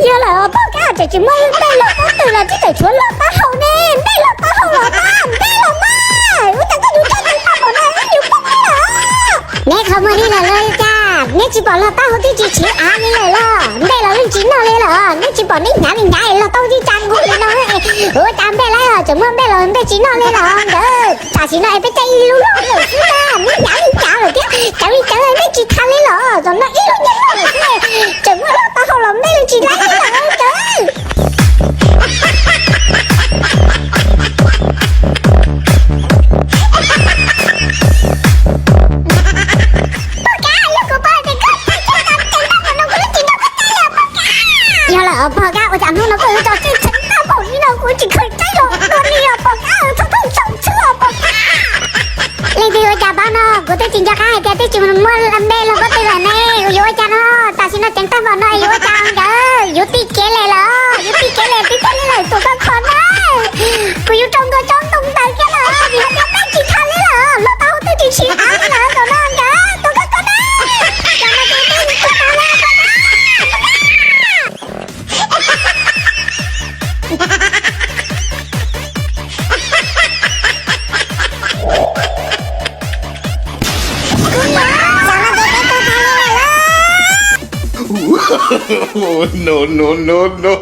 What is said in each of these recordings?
Yog lawm pog Kab, tseem tsis muaj npej los pob tw los tib tseem tshuav loj taub hau ne. Npej los taub hau los mas, npej los mas, ua cas koj yuav coj ceev tag npaum no, wb yuav poob lawm. Neb qhov muag li lawm los cas, neb tsis pom loj taub hau twb tsis tshiv av li lawm los? Npej los yeej tsis noj li lawm, neb tsis pom neb hnyav li hnyav es loj taub hau twb tsa nqug li no. Ua cas npej lawm, tseem muaj npej los npej tsis noj li lawm nkawd. Tam sim no es peb caij ib lub loj lawm xwb na, neb hnyav li hnyav lawm thiab, cawv li cawv npej tsis tau li lawm, zaum no ib lub nyiaj loj lawm xwb, tseem muaj loj taub hau los npej li tsis laib li lawm nkawd. Pog Kab, yog kuv paub tias koj tseem tau ceev tag npaum no kuv yeej tsis nrog koj caij li os pog Kab. Yog lawm pog Kab, ua cas hnub no koj yuav tso tseg ceev tag npaum li no, kuv tsis kheev caij los dua li os pog Kab, thov koj txhob txhawj os pog Kab. Leej twg ua cas paub no, kuv twb tsis nco qab hais tias twb tsis muaj npej los pob tw lawm ne, kuv yuav ua cas no, tam sim no ceev tag npaum no yuav ua cas nkawd, yuav tij kev li lawm, yuav tij kev li tib tag li lawm, tus koj kho na. Kuv yuav rau nkawd tsob ntoo ntawd kiag lawm, vim hais tias npej tsis tau li lawm, loj taub hau twb tsis tshiv av li lawm, zaum no nkawd, tus koj kho na. Zaum no ces npej tsis tau li lawm. No, no, no, no.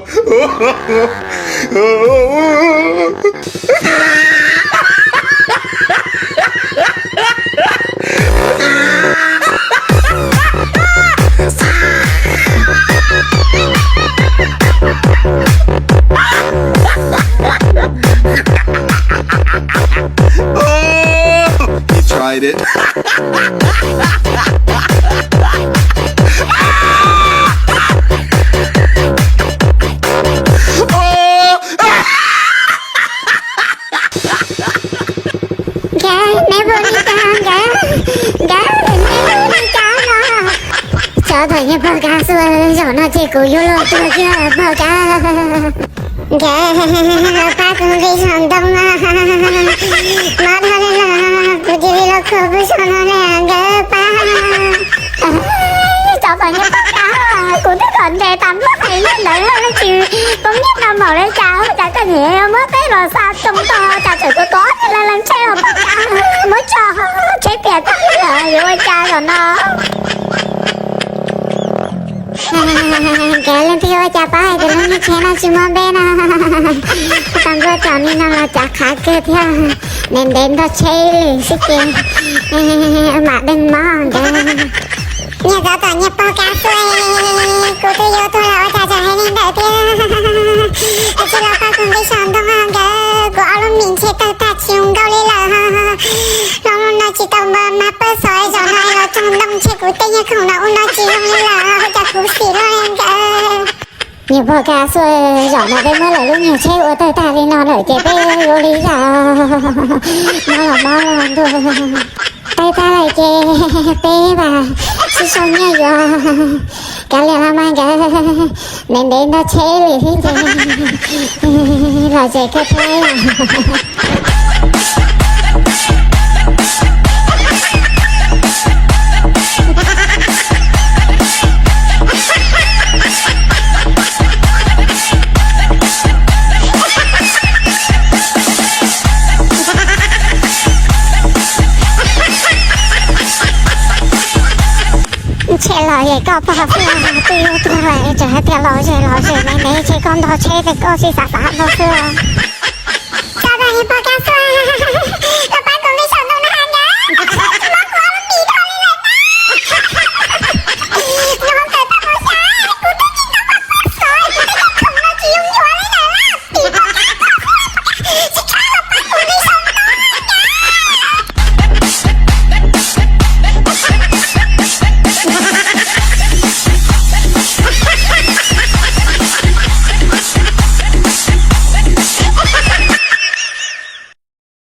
Oh, he tried it. Nkawd, neb puas li cas nkawd? Nkawd, neb puas li cas no? Tsob tom nyiaj pog Kab xwb, zaum no ces kuv yuav luag tuag kiag pog Kab. Nkawd, pab kuv nqis saum ntoo, mob dhau li los kuv cia li los khuam pw saum no li nkawd pab. Tsob tom nyiaj pog Kab, kuv twb kom nres tas ntuj hais nyob ntawd lawm, tsis poob nyiaj no maum li cas, cas koj niam muab teb los xa tsoo tag, cas tseem tuav tuav ob niag lees lees tsheb los pog Kab, muab tso tsheb piam tag li lawm, yuav ua cas zaum no? Nkawd, leej twg ua cas paub hais tias lub niag tsheb no tsis muaj npej no, tau nkuaj tsaus li no los cav qhav kawg thiab, ntev ntev nrog tsheb li xwb ces mam deeg mob nkawd. Nyiaj tsob tom nyiaj pog Kab xwb, kuv twb yuav tuag lawm ua cas tseem hais li ntawd thiab? Es tsis los pab kuv nqis saum ntoo nkawd, kuv ob lub mis ntshe tawg tag tsis zoo nkauj li lawm. Hlob no tsis tau mas pawg xov, zaum no los tsaug ntoo ntshe kuv tej nyiaj khoom no ua no tsis zoo li lawm, ua cas kuv xim luaj li nkawd. Nyiaj pog Kab xwb, zaum no peb muab lawv lub niag tsheb ua tawg tag li no lawm ces peb ua li cas? Mob los mob los ntuag, tawg tag lawm ces peb mam sib sau nyiaj yuav. Kav liam los mas nkawd, ntev ntev nrog tsheb li thiab ces los ze kawg thiab. Ntshe los ze koj pog xwb, twb yuav tuag lawm tseem hais tias los ze los ze ne, ntshe koj ntog tsheb ces koj tsis xav xav ntog xwb. Tsob tom nyiaj pog Kab